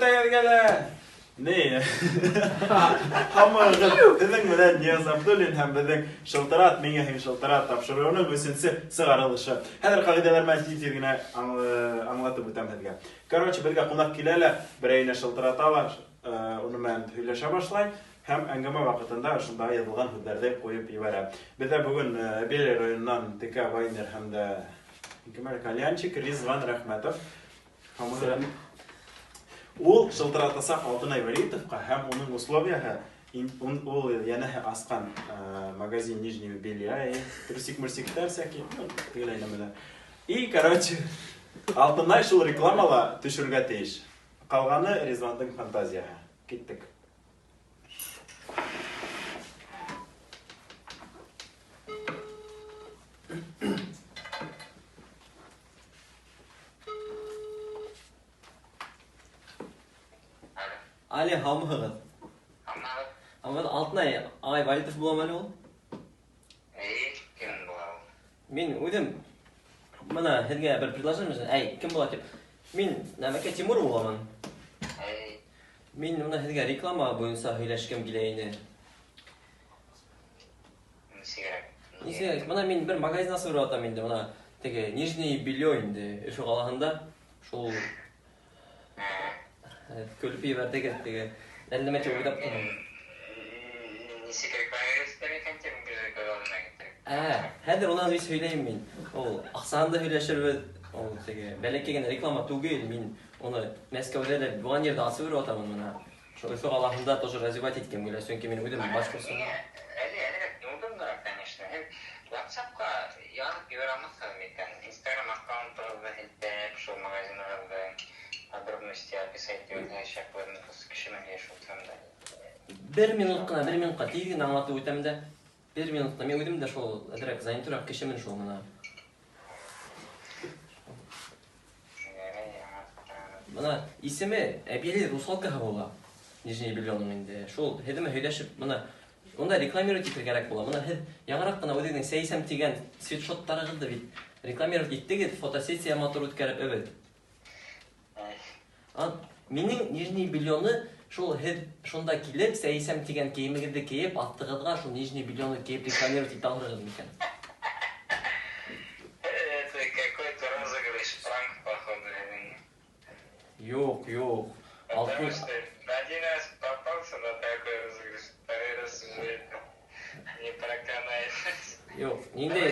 Бөтәгеҙгә лә! Ни? Һаумыһығыҙ! Һеҙҙең менән Нияз Абдуллин һәм беҙҙең Шылтырат, миңә һин шылтырат тапшырыуының өсөнсө сығарылышы. Хәҙер ҡағиҙәләр менән тиҙ-тиҙ генә аңлатып үтәм һеҙгә. Короче, беҙгә ҡунаҡ килә лә, берәйенә шылтырата ла, уны менән һөйләшә башлай һәм әңгәмә ваҡытында ошонда яҙылған һүҙҙәрҙе ҡуйып ебәрә. Беҙҙә бөгөн Әбйәлил районынан Текә Вайнер һәм дә кем әле, кальянчик Ризван Рәхмәтов. Һаумыһығыҙ. Ул шылтыратасаҡ Алтынай Вәлитовҡа һәм уның условияһы ул йәнәһе асҡан магазин нижнего белья, трусик-мурсиктар всякие, ну, тегеләй нәмәләр. И, короче, Алтынай шул рекламала төшөргә тейеш. Ҡалғаны Ризвандың фантазияһы. Киттек. Алло, һаумыһығыҙ? Һаумыһығыҙ. Һаумыһығыҙ, Алтынай ағай Валитов буламы әле ул? Эйе, кем була ул? Мин үҙем бына һеҙгә бер предложение менән, әй, кем була тип. Мин нәмәкәй Тимур буламын. Әй. Мин бына һеҙгә реклама буйынса һөйләшкем килә ине. Нисегерәк? Нисегерәк? Бына мин бер магазин асып ятам инде, бына теге нижний белье инде Өфө ҡалаһында. Шул көлөп ебәрҙегеҙ теге. Әллә нәмә тип уйлап торам. Нисек реклама итәм икән тип күҙ алдына килтереп. Ә, хәҙер унан бит һөйләйем мин. Ул аҡсаны да һөйләшербеҙ. Ул теге бәләкәй генә реклама түгел, мин уны Мәскәүҙә лә булған ерҙә асып йөрөп ятамын бына. Шул Өфө ҡалаһында тоже развивать иткем килә, сөнки мин үҙем Башҡортостанда. Әле әҙерәк неудобнораҡ, конечно. Һеҙ WhatsApp-ҡа яҙып ебәрә алмаҫһығыҙ микән? Instagram аккаунтығыҙҙы һелтәп, шул магазинығыҙҙың подробности описать итеп үтәчәкбеҙ, кеше менән һөйләшеп ултырам да. Бер минут ҡына, бер минутҡа тиҙ генә аңлатып үтәм дә. Бер минут ҡына, мин үҙем дә шул әҙерәк занятыйраҡ кешемен шул бына. Бына исеме Әбйәлил русалкаһы була. Нижний бельеның инде. Шул һеҙ менән һөйләшеп, бына унда рекламировать итергә кәрәк була. Бына һеҙ яңыраҡ ҡына үҙегеҙҙең сәйсәм тигән свитшоттарығыҙҙы бит рекламировать иттегеҙ, фотосессия матур үткәреп, эбет. Минең нижний бельены шул һеҙ шунда килеп, сәйсәм тигән кейемегеҙҙе кейеп, аҫтығыҙға шул нижний бельены кейеп рекламировать итә алырһығыҙ микән? Это какой-то розыгрыш, пранк, походу. Юҡ, юҡ. Потому что один раз попался на такой розыгрыш, второй раз уже это не проканает. Юҡ, ниндәй...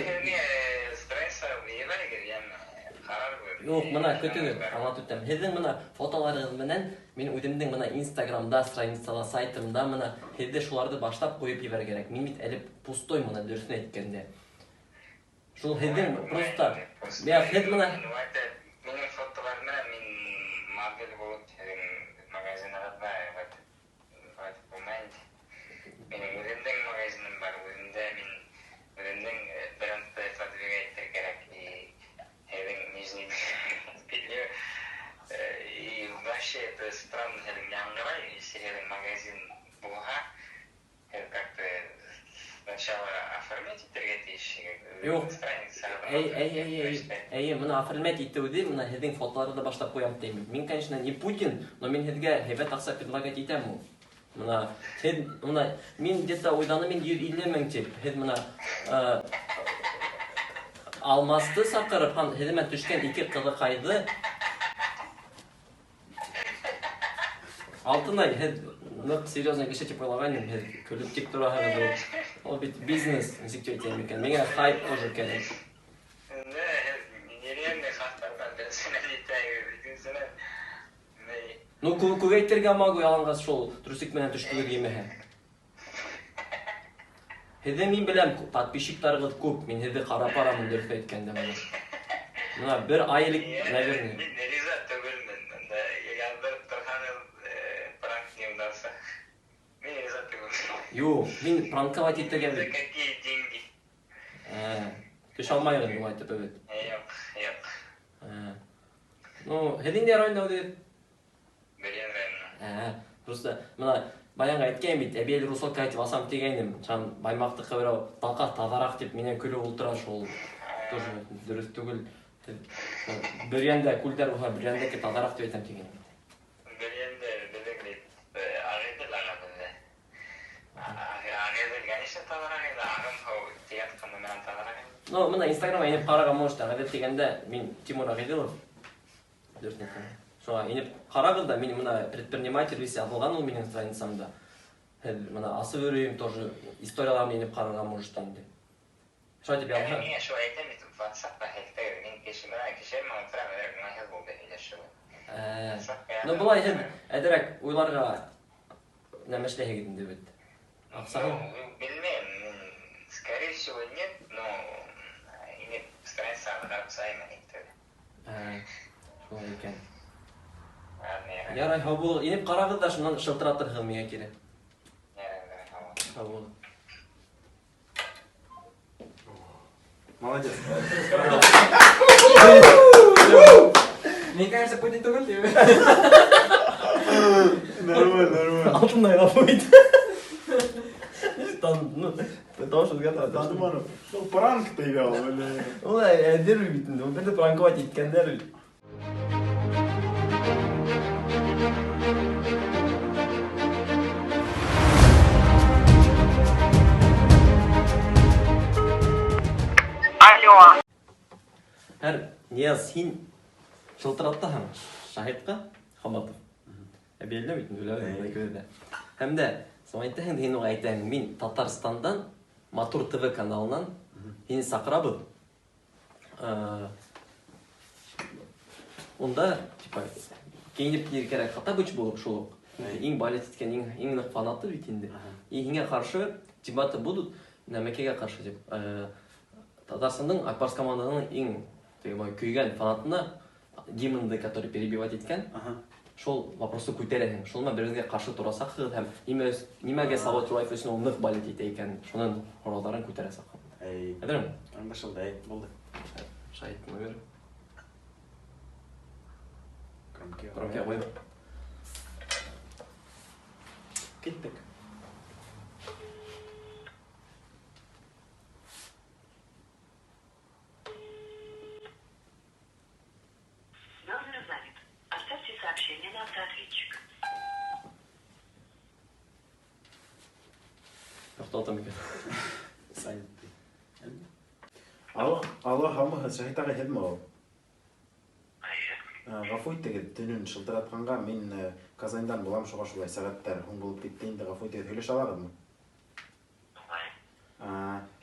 Страница ебәрегеҙ, йәме, ҡарарбыҙ. Юҡ, бына көтөгөҙ, аңлатып үтәм. Һеҙҙең бына фотоларығыҙ менән мин үҙемдең бына Инстаграмда, страницала, сайтымда бына һеҙҙе шуларҙы башлап ҡуйып ебәрергә кәрәк. Мин бит әле пустой бына, дөрөҫөн әйткәндә. Шул һеҙҙең просто, я һеҙ бына Минең фотолар менән мин модель булып һеҙҙең магазинығыҙҙа әйтеп булмай инде. Минең үҙемдең магазиным бар, үҙемдә мин үҙемдең брендты продвигать итергә кәрәк. И һеҙҙең нижний белье, и вообще это странно һеҙҙең яңғырай, если һеҙҙең магазин булһа, һеҙ как-то сначала оформлять итергә тейешһегеҙ. Юҡ. Страница. Әй, әй, әй, әй, әй, бына оформлять итеүҙе бына һеҙҙең фотоларҙы башлап ҡуям тейем. Мин, конечно, не Путин, но мин һеҙгә һәйбәт аҡса предлагать итәм ул. Бына һеҙ бына мин где-то уйланым мин 150 мең тип. Һеҙ бына Алмасты саҡырып һәм һеҙ менән төшкән ике ҡыҙыҡайҙы Алтынай, һеҙ ныҡ серьезный кеше тип уйлаған инем, һеҙ көлөп тик тораһығыҙ. Ул бит бизнес, нисек тип әйтәйем икән. Миңә хайп тоже кәрәк. Да, нереальный хаҡтарҙан беренсенән әйтәгеҙ, икенсенән. Ну, күбәйтергә могу яланғас шул трусик менән төштөгөҙ кимәһә. Һеҙҙе мин беләм, подписчиктарығыҙ күп, мин һеҙҙе ҡарап барамын, дөрөҫ әйткәндә бына. Бына бер ай элек, наверное. Мин риза түгелмен, бында яҙҙырып торһағыҙ, пранк не удался. Мин риза түгелмен. Юҡ, мин пранковать итергә За какие деньги? Төшә алмайһығыҙ улай итеп бит. Юҡ, юҡ. Ну, һеҙ ниндәй районда үҙегеҙ? Бөрйән районында. Просто бына баяғы әйткәйем бит, Әбйәлил русалка тип алсам тигәйнем. Шунан Баймаҡтыҡы берәү талҡаҫ таҙараҡ тип минән көлөп ултыра, шул тоже дөрөҫ түгел. Бөрйәндә күлдәр булһа, Бөрйәндәке таҙараҡ тип әйтәм тигәйнем. Бөрйәндә таҙараҡ инде, ағым һыу тигән ҡымы менән таҙараҡ инде. Ну, бына Инстаграмға инеп ҡарарға можете. Ғәҙәт тигәндә мин Тимур Ағиҙелов. Дөрөҫ әйтәм. Шуға инеп ҡарағыҙ ҙа, мин бына предприниматель весе яҙылған ул минең страницамда. Һеҙ бына асып йөрөйөм тоже, историяларымды инеп ҡарарға можете инде. Шулай тип Әле яҙһа. миңә шулай әйтәм бит, WhatsApp-ҡа һелтәгеҙ, мин кеше менән кеше менән ултырам, әҙерәк уңайһыҙ булды һөйләшеүе. WhatsApp-ҡа Ну, былай һеҙ әҙерәк уйларға нәмә эшләйһегеҙ инде бит. Аҡсаһын. Ну, белмәйем, мин, скорее всего, нет, но инеп страницаны ҡарап сығайым әйтте. Шулай икән. Ладно, ярай. Ярай, һау булығыҙ. Инеп ҡарағыҙ ҙа, шунан шылтыратырһығыҙ миңә кире. Ярай, ярай, һау булығыҙ. Һау булығыҙ. Молодец. Мне кажется, Путин түгел тип. Нормально, нормально. Алтындай ғәфү ит. Там, ну, тауыш үҙгәртә. Таныманым. Шул пранк ты вел, или? Ул әҙер бит инде, ул беҙҙе пранковать иткәндәр бит. Алло. Һәр Нияз, һин шылтыраттаһың Шаһитҡа Хаматов. Ә белдем бит инде, беләм, икебеҙ ҙә. Һәм дә соң әйтәһең дә, һин уға әйтәһең, мин Татарстандан Матур ТВ каналынан һине саҡырабыҙ. Унда, типа, кейенеп килер кәрәк, Хоттабыч булып шул уҡ. Иң балет иткән, иң ныҡ фанаты бит инде. И һиңә ҡаршы дебаты будут, нәмәкәгә ҡаршы тип. Татарстандың Акбарс командаһының иң теге бай көйгән фанатына гимнды, который перебивать иткән, шул вопросты күтәрәһең. Шул менән бер-берегеҙгә ҡаршы торасаҡһығыҙ һәм нимәгә Салават Юлаев өсөн ул ныҡ балет итә икән, шуның һорауҙарын күтәрәсәк. Эй. Әҙерме? Аңлашылды, эй, булды. Шаһит номер. Громкий. Громкий ҡуйып. Киттек. Номер занят. Оставьте сообщение на автоответчик. Туҡтатам икән. Занят. Алло, алло, һаумыһығыҙ, Шаһит ағай, һеҙме ул? Эйе. Ғәфү итегеҙ, төнөн шылтыратҡанға мин Казандан булам, шуға шулай сәғәттәр һуң булып китте инде, ғәфү итегеҙ, һөйләшә алағыҙмы? Шулай.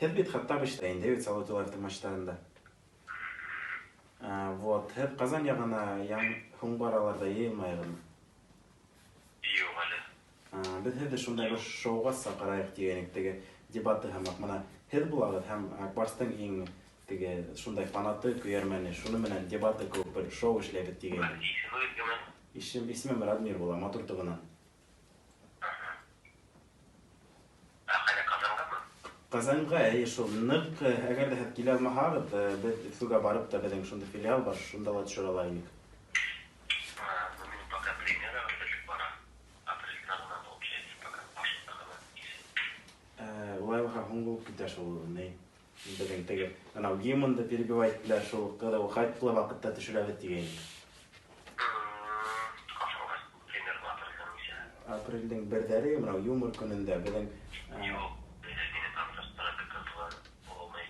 Һеҙ бит Хоттабыч та инде, бит Салават Юлаевтың матчтарында. Вот, һеҙ Ҡазан яғына һуңғы араларҙа йыйылмайығыҙмы? Юҡ әле. Беҙ һеҙҙе шундай бер шоуға саҡырайыҡ тигәйнек, теге дебаты һымаҡ. Бына һеҙ булағыҙ һәм Акбарстың иң теге шундай фанаты, көйәрмәне, шуны менән дебаты кеүек бер шоу эшләйбеҙ тигәйнек. Исемегеҙ кем? Исемем Радмир була, Матур ТВ-нан. Ә ҡайҙа, Ҡазанғамы? Ҡазанға, эйе, шул ныҡ, әгәр ҙә һеҙ килә алмаһағыҙ, беҙ Өфөгә барып та беҙҙең шундай филиал бар, шунда ла төшөрә ала инек. Ну, мин пока премьера әҙерлек бара. Апрелдә ғына получается, пока башында ғына. Улай булһа, һуң булып китә шул, ни. Беҙҙең теге, анау гимнды перебивать иттеләр, шул ҡыҙыу хайплы ваҡытта төшөрәбеҙ тигәйнек. Апрелдең берҙәре, мынау юмор көнөндә беҙҙең, Юҡ, мине концерттарға көтөп булмай.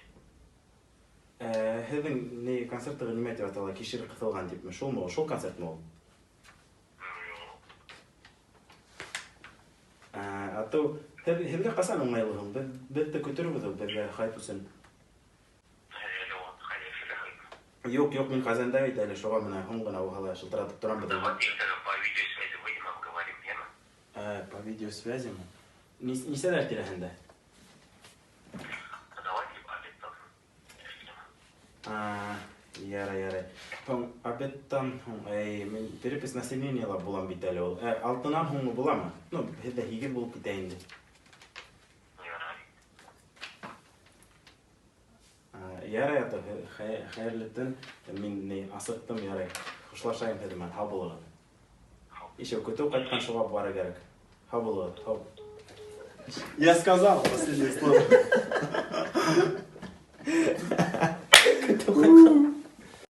Һеҙҙең ни концертығыҙ нимә тип атала? Кишер ҡыҫылған типме? Шулмы ул? Шул концертмы ул? Юҡ. Атыу, һеҙгә ҡасан уңайлы һуң? Беҙ ҙә көтөрбөҙ ул, беҙгә хайп өсөн. Юҡ, юҡ, мин Ҡазанда бит әле, шуға бына һуң ғына булһа ла шылтыратып торам беҙ. Давайте иртәгә по видеосвязи выйдем, обговорим, яме? По видеосвязи мы? Нисәләр тирәһендә? Давайте обедтан. Ярай, ярай. Һуң обедтан һуң, эй, мин перепись населениела булам бит әле ул. Алтынан һуңмы буламы? Ну, һеҙҙә һигеҙ булып китә инде. Ярай. Ярай, ата, хәйерле төн. Мин ни асыҡтым, ярай. Хушлашайым һеҙ менән, һау булығыҙ. Ишәү көтөү ҡайтҡан шуға бара кәрәк. Һау булығыҙ, һау. Я сказал последнее слово.